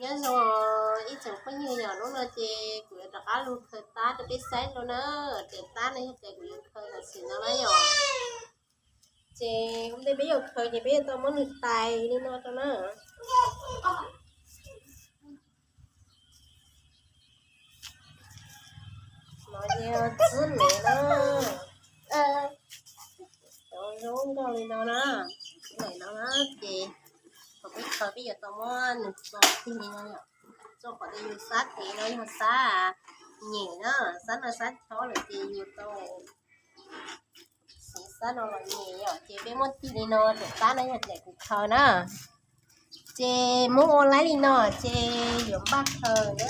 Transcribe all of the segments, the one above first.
Nyob zoo ib tsoom phooj ywg, yog hnub no ces kuv yuav rov qab los khaws tab rau peb saib dua na. Ces tab no yog tias kuv yuav khaws tam sim no na yom. Ces ua ntej peb yuav khaws ces peb yuav tau muab nws tais li no rau na. No yog txwb nev na. Cov zoo nkauj li no na. Txwb nev no na, ces thaum peb khaws peb yuav tau muab nws tso tig li no yom. Tso qhov tias yus xab tes no yog xab nyem na, xab no xab chob lawm ces yus tau siv xab no los nyem yom. Ces peb muab tig li no, cov tab no yog tias kuv khaws na. Ces muab ua laib li no, ces yuav npaj khaws na.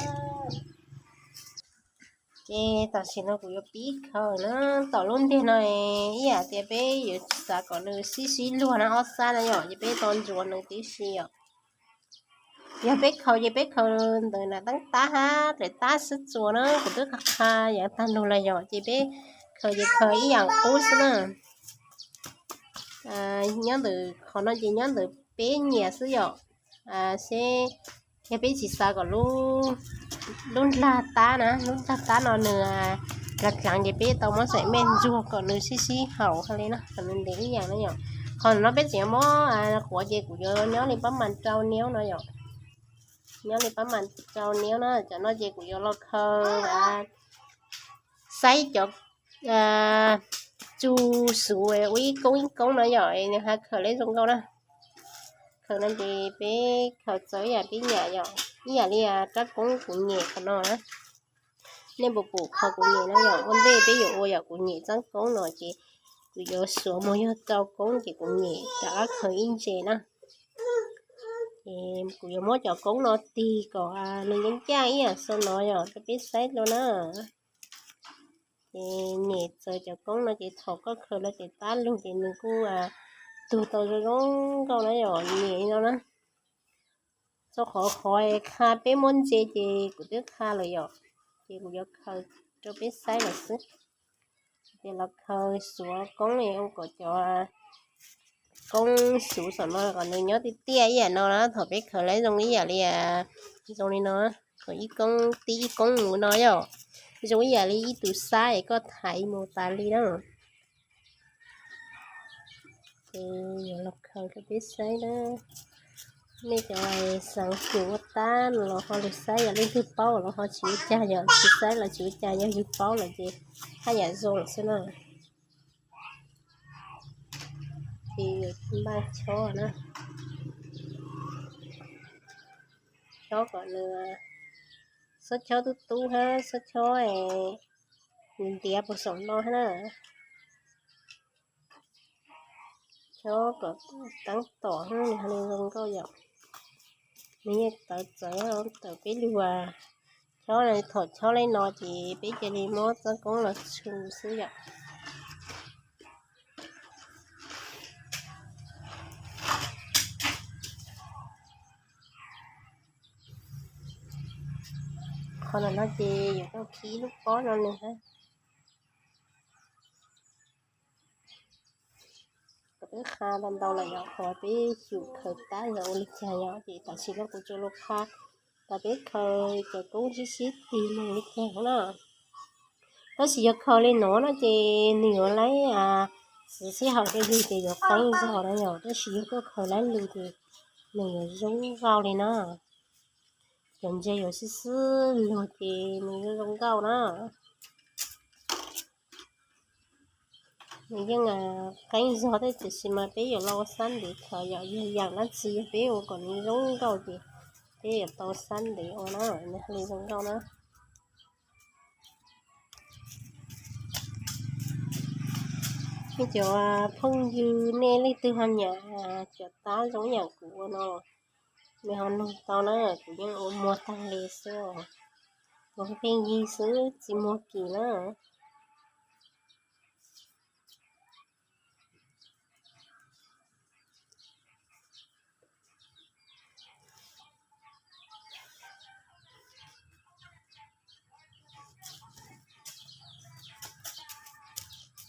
Ces tam sim no kuv yuav pib khaws na. Tom lub ntiag no ib yam tias peb yuav tsis xav kom nws sib sib luag na, ob xab na yom, ces peb tau ntxuav nws tib si yom. Yog peb khaws ces peb khaws ntawm nram tab hab daim tab xwb txuas na, kuv twb qha qha yav tag nug los yom, ces peb khaws ces khaws ib yam qub xwb na. Nyob ntawm qhov no ces nyob ntawm peb nyiam xwb yom. Seb yog peb tsis xav kom lub ndlag tab na, lub ndlag tab no nws dlav dlav ces peb tau muab xaim mej ntsuag kom nws sib sib haum li na, kom nws ntev ib yam na yom. Qhov no peb tseem yuav muab quav ces kuv yuav nyob li pab mas rau niab no yom. Nyob li pab mas rau niab na, cov no ces kuv yuav los khaws xaib cov tsu xuv ua ib koob ib koob no yom, nws ho khaws li zoo nkauj na. Khaws no ces peb khaws txawv ib yam peb nyiam yom, ib yam li rab koob kuv nyem qhov no na. Nej puas pum qhov kuv nyem no yom, ua ntej peb yuav ua yom, kuv nyem txab koob no ces kuv yuav xuav mus yog rau koob ces kuv nyem rov qab khaws ib ntses na. Ces kuv yuav muab cov koob no tig kom nws ncaj ncaj ib yam xo no yom, rau peb saib dua na. Ces nyem txawv cov koob no ces thaum koj khaws los ces tab lug ces nws kuj tug tau zoo zoo nkauj na yom, nyem li no na. Txog qhov qhov qha peb muab ntse ces kuv twb qha lawm yom, ces kuv yuav khaws rau peb saib lawm xwb. Ces los khaws xuav koob ua kom cov koob xuv saum no kom nws nyob tiaj tiaj ib yam no na, thaum peb khaws lawv zoo ib yam li zoo li no, kom ib koob tib ib koob mus no yom, zoo ib yam li ib tug xab es koj thaiv mus tas li na. Ces yuav los khaws rau peb saib na. Nej cov xav xyum ua tab no los ho lug saib, yog leej twg paub los ho tsis ua cas, yog tsis saib los tsis ua cas, yog yus paub lawm ces haj yam zoo xwb na. Ces npaj chob na, chob kom nws, xob chob tub tub hab xob chob ntiav puag saum no hab na. Chob kom teeb tom hab nws ho li zoo nkauj yom. Nws yeej tawv txawv tawm peb lug, chob thaum chob li no ces peb cia li muab txoj koob los txhub xwb yom. Qhov no no ces yuav tau khi lub pob no nws hab. Kuv twb qha ntau ntau lawm yom, qhov peb xyum khaws tab yog ua li cas yom, ces tam sim no kuv tsuas lug qha tas peb khaws cov koob sib sib tig mus li cas na. Tab sis yog khaws li no no ces nws yuav laib txiv sib haum rau yus ces yuav qeeb zog na yom, tab sis yog koj khaws laib lug ces nws yuav zoo nkauj li na. Cov ntses yuav xwb xwb lug ces nws yuav zoo nkauj na. Nws yeej qeeb zog thiab tiam sis mas peb yuav los ua xab ntev khaws yom, yog yam dab tsi yog peb ua kom nws zoo nkauj ces peb yuav tau xab ntev ua na, nws thiaj li zoo nkauj na. Nej cov phooj ywg nej leej twg ho nyiam cov tab zoo yam kuv ua no, nej ho nug tau na, kuv yeej ua muag tag li xwb, ua pheej yig xwb tsis muag kim na.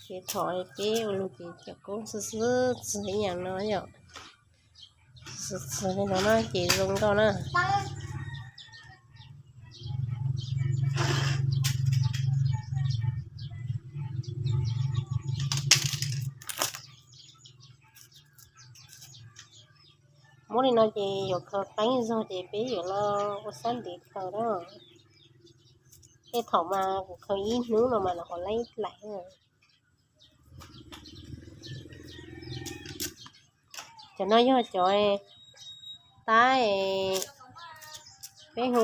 Ces thaum peb ua lug ces cov koob xwb xwb txwv ib yam no yom, xwb txwv li no na ces zoo nkauj na. No ces yuav khaws qeeb zog ces peb yuav los ua sab ntiv khaws na. Tej thaum mas kuv khaws ib hnub no mas nws ho laib laim. Cov no yog cov tab, peb hu,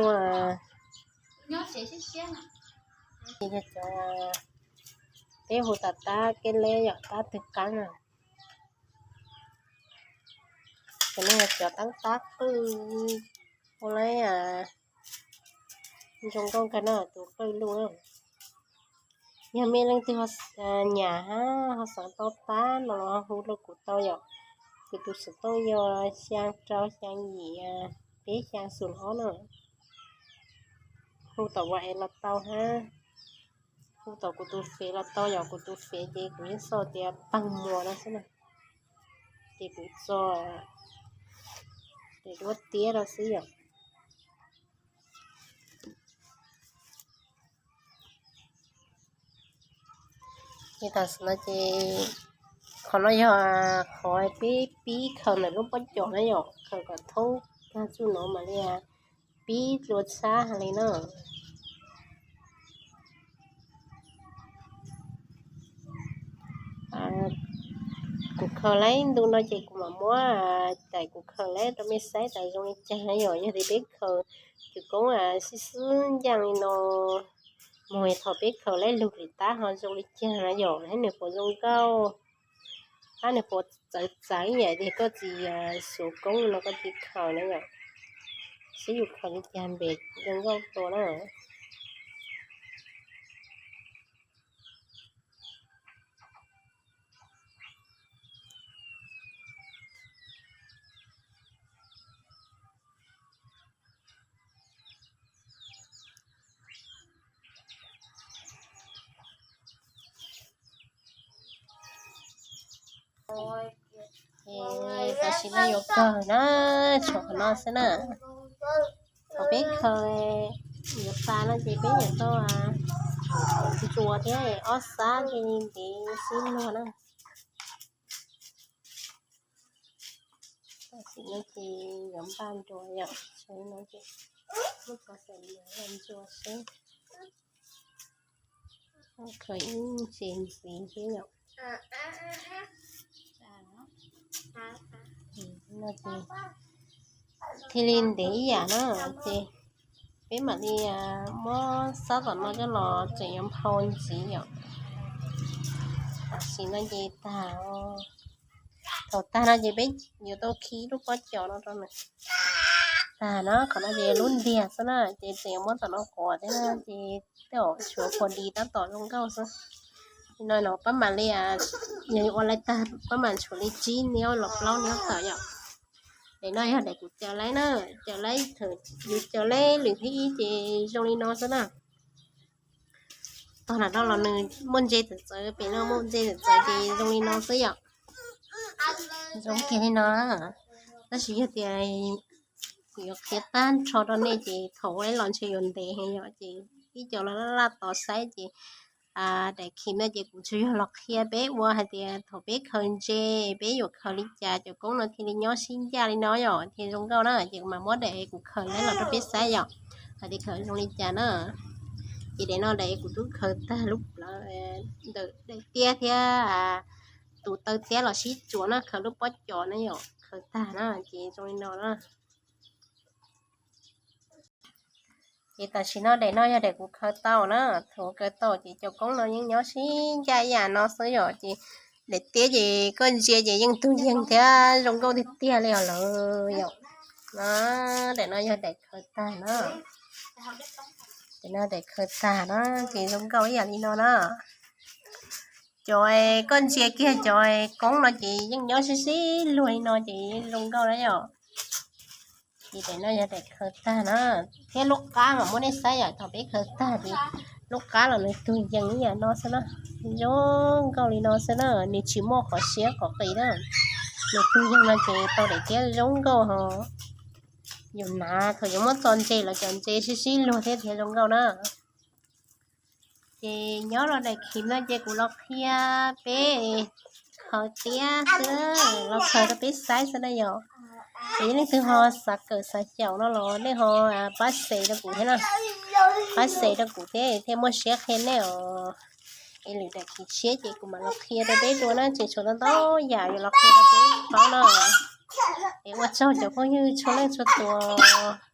peb hu tas tab keb leb yom, tab twg qab na. Cov no yog cov tab tab qwj, ua li zoo nkauj kawg no, tus qwj luj na. Yog mej leej twg nyam hab ho xav tau tab no los hu rau kuv tau yom. Kuv tus xov tooj yog xyaa rau xyaa yim peb xyaa xoom ob na. Hu tom WhatsApp los tau hab, hu tom kuv tus fev los tau yom. Kuv tus fev ces kuv yeej sau tias Paj Muas no xwb na. Ces kuv tso ces duab tiab rau xwb yom. Ces tam sim no ces qhov no yog qhov peb pib khaws ntawm lub pob cos na yom, khaws kom thoob tag tsuj no mam li pib dlua txhab hab li na. Kuv khaws laib ntu no ces kuv mam muab daim kuv khaws laib rau mej saib tas zoo li caag na yom. Yog tias peb khaws cov koob xib xwb ncaaj li no moog, thaum peb khaws laib lug lwm tab ho zoo li caag na yom, hab nws puas zoo nkauj, hab nws puas txawv txawv ib yam li koj tsis xuv koob no koj tsis khaws na yom. Xib yus khaws li caag npe zoo nkauj tua na. Tam sim no yuav kawg na, tshuav qhov no xwb na. Thaum peb khaws yuav tas no ces peb yuav tau ntsuas thiab ob sab ntev ntev xwb luag na. Tam sim no ces yuav npaj ntsuas yom, tam sim no ces muab cov xaim liav los ntsuas seb. Khaws ib ntsis ntxiv thiab yom. Thiaj li ntev ib yam na, ces peb mam li muab xab tom no coj los tseem yuav nphau ntxiv yom. Tam sim no ces tag, thaum tag no ces peb yuav tau khi lub pob cos no rau nws. Tag na, qhov no ces lub ntiag xwb na, ces tseem yuav muab tom no quav thiab na, ces tej zaum tshuav quav di tab tom zoo nkauj xwb. Li no no pab mam li, yog ua li tag pab mam tshuav li tsib niab los plaub niab tawm yom. Daim no yog daim kuv caws laib na, caws laib thaum yus caws laib lwm thib ib ces zoo li no xwb na. Tog nram no los nws muaj ntse txawv txawv, pem no muaj ntse txawv txawv ces zoo li no xwb yom. Zoo kiag li no. Tab sis yog tias kuv yuav qhia tag nrho rau nej ces thaum ua los ntshe yuav ntev heev yom, ces ib co los laj laj tos saib ces daim khi no ces kuv tsuas yog los qhia peb ua hais tias thaum peb khaws ntse peb yuav khaws li cas cov koob no thiaj li nyob sib ncaj li no yom, thiaj zoo nkauj na. Ces kuv mam muab daim kuv khaws laib los rau peb saib yom, hais tias khaws zoo li cas na. Ces daim no daim kuv twb khaws tag lub plawv ntawm daim tiab thiab tus taw tiab los sib tsuas na, khaws lub pob cos na yom, khaws tag na ces zoo li no na. Ces tam sim no daim no yog daim kuv khaws tau na, thaum khaws tau ces cov koob no yeej nyob sib ncaj ib yam no xwb yom, ces daim tiab ces koj ntsia ces yeej tug yeeg thiab zoo nkauj tiag tiag li os lawm yom. Daim no yog daim khaws tag na, daim no daim khaws tag na, ces zoo nkauj ib yam li no na. Cov koj ntsia kiag cov koob no ces yeej nyob sib sib luag li no ces zoo nkauj na yom. Ces daim no yog daim khaws tag na, thiab lub qab mas muab nej saib yom, thaum peb khaws tag ces lub qab los nws tug yees ib yam no xwb na, zoo nkauj li no xwb na, nws tsis muaj qhov siab qhov qis na. Nws tug yees no ces tau daim tiab zoo nkauj ho yus hnav thaum yuav muab txo ntses los cov ntses sib sib luag thiab thiaj zoo nkauj na. Ces nyob rau daim khi no ces kuv los qhia peb khaws tiab xwb, los khaws rau peb saib xwb na yom. Es yog leej twg ho xav kawm xav caum no los nej ho pab share rau kuv thiab na, pab share rau kuv thiab thiaj muaj siab qhia nej os. Es lwm daim khiv tshiab ces kuv mam los qhia rau peb dua na, tseem tshuav ntau ntau yam yuav los qhia rau peb paub na. Es ua tsaug cov phooj ywg txhua leej txhua tus.